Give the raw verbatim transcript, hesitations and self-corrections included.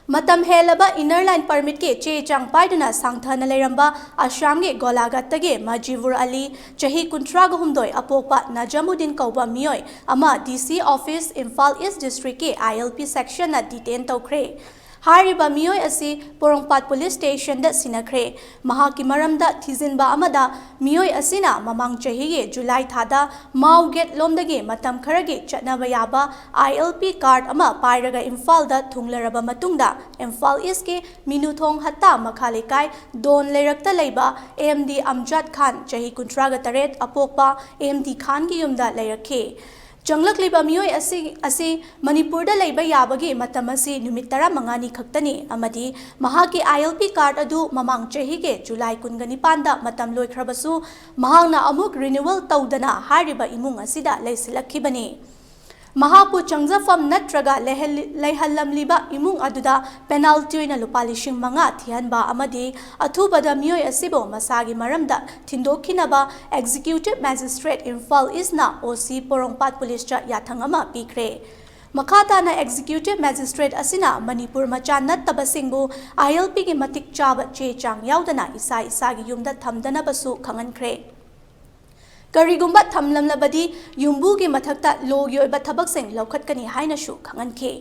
ꯃꯇꯝ ꯍꯦꯜꯂꯕ Inner Line Permitꯀꯤ ꯆꯦ ꯆꯥꯡ ꯄꯥꯏꯗꯨꯅ ꯁꯥꯡꯊꯅ ꯂꯩꯔꯝꯕ ꯑꯁꯥꯝꯒꯤ ꯒꯣꯂꯥꯘꯥꯠꯇꯒꯤ ꯃꯖꯤꯕꯨꯔ ꯑꯂꯤ, ꯆꯍꯤ ꯀꯨꯟꯊ꯭ꯔꯥꯒ ꯍꯨꯝꯗꯣꯏ, ꯑꯄꯣꯛꯄ ꯅꯖꯃꯨꯗꯤꯟ ꯀꯧꯕ ꯃꯤꯑꯣꯏ ꯑꯃ DC Office, Imphal East Districtꯀꯤ ILP Sectionꯅ detain ꯇꯧꯈ꯭ꯔꯦ꯫ ꯍꯥꯏꯔꯤꯕ ꯃꯤꯑꯣꯏ ꯑꯁꯤ ꯄꯣꯔꯣꯝꯄꯥꯠ Police Stationꯗ ꯁꯤꯟꯅꯈ꯭ꯔꯦ꯫ ꯃꯍꯥꯛꯀꯤ ꯃꯔꯝꯗ ꯊꯤꯖꯤꯟꯕ ꯑꯃꯗ, ꯃꯤꯑꯣꯏ ꯑꯁꯤꯅ ꯃꯃꯥꯡ ꯆꯍꯤꯒꯤ ꯖꯨꯂꯥꯏ ꯊꯥꯗ ꯃꯥꯎ ꯒꯦꯠ ꯂꯣꯝꯗꯒꯤ ꯃꯇꯝ ꯈꯔꯒꯤ ꯆꯠꯅꯕ ꯌꯥꯕ ILP card ꯑꯃ ꯄꯥꯏꯔꯒ ꯏꯝꯐꯥꯜꯗ ꯊꯨꯡꯂꯔꯕ ꯃꯇꯨꯡꯗ, ꯏꯝꯐꯥꯜ Eastꯀꯤ ꯃꯤꯅꯨꯊꯣꯡ ꯍꯠꯇꯥ ꯃꯈꯥ ꯂꯩꯀꯥꯏ ꯗꯣꯟ ꯂꯩꯔꯛꯇ ꯂꯩꯕ AMD ꯑꯝꯖꯥꯗ ꯈꯥꯟ, ꯆꯍꯤ ꯀꯨꯟꯊ꯭ꯔꯥꯒ ꯇꯔꯦꯠ, ꯑꯄꯣꯛꯄ AMD ꯈꯥꯟꯒꯤ ꯌꯨꯝꯗ ꯂꯩꯔꯛꯈꯤ꯫ ꯆꯪꯂꯛꯂꯤꯕ ꯃꯤꯑꯣꯏ ꯑꯁꯤ, ꯑꯁꯤ ꯃꯅꯤꯄꯨꯔꯗ ꯂꯩꯕ ꯌꯥꯕꯒꯤ ꯃꯇꯝ ꯑꯁꯤ ꯅꯨꯃꯤꯠ ꯇꯔꯥꯃꯉꯥꯅꯤ ꯈꯛꯇꯅꯤ ꯑꯃꯗꯤ ꯃꯍꯥꯛꯀꯤ ILP card ꯑꯗꯨ ꯃꯃꯥꯡ ꯆꯍꯤꯒꯤ ꯖꯨꯂꯥꯏ ꯀꯨꯟꯒ ꯅꯤꯄꯥꯟꯗ ꯃꯇꯝ ꯂꯣꯏꯈ꯭ꯔꯕꯁꯨ, ꯃꯍꯥꯛꯅ ꯑꯃꯨꯛ renewal ꯇꯧꯗꯅ ꯍꯥꯏꯔꯤꯕ ꯏꯃꯨꯡ ꯑꯁꯤꯗ ꯂꯩꯁꯤꯜꯂꯛꯈꯤꯕꯅꯤ꯫ ꯃꯍꯥꯛꯄꯨ ꯆꯪꯖꯐꯝ ꯅꯠꯇ꯭ꯔꯒ ꯂꯩꯍꯜꯂꯤ-, ꯂꯩꯍꯜꯂꯝꯂꯤꯕ ꯏꯃꯨꯡ ꯑꯗꯨꯗ penalty ꯑꯣꯏꯅ ꯂꯨꯄꯥ ꯂꯤꯁꯤꯡ ꯃꯉꯥ ꯊꯤꯍꯟꯕ ꯑꯃꯗꯤ ꯑꯊꯨꯕꯗ ꯃꯤꯑꯣꯏ ꯑꯁꯤꯕꯨ ꯃꯁꯥꯒꯤ ꯃꯔꯝꯗ ꯊꯤꯟꯗꯣꯛꯈꯤꯅꯕ Executive Magistrate ꯏꯝꯐꯥꯜ Eastꯅ OC ꯄꯣꯔꯣꯝꯄꯥꯠ Policeꯇ ꯌꯥꯊꯪ ꯑꯃ ꯄꯤꯈ꯭ꯔꯦ꯫ ꯃꯈꯥ ꯇꯥꯅ Executive Magistrate ꯑꯁꯤꯅ ꯃꯅꯤꯄꯨꯔ ꯃꯆꯥ ꯅꯠꯇꯕꯁꯤꯡꯕꯨ ILPꯒꯤ ꯃꯇꯤꯛ ꯆꯥꯕ ꯆꯦ ꯆꯥꯡ ꯌꯥꯎꯗꯅ ꯏꯁꯥ ꯏꯁꯥꯒꯤ ꯌꯨꯝꯗ ꯊꯝꯗꯅꯕꯁꯨ ꯈꯪꯍꯟꯈ꯭ꯔꯦ꯫ ꯀꯔꯤꯒꯨꯝꯕ ꯊꯝꯂꯝꯂꯕꯗꯤ ꯌꯨꯝꯕꯨꯒꯤ ꯃꯊꯛꯇ lawꯒꯤ ꯑꯣꯏꯕ ꯊꯕꯛꯁꯤꯡ ꯂꯧꯈꯠꯀꯅꯤ ꯍꯥꯏꯅꯁꯨ ꯈꯪꯍꯟꯈꯤ꯫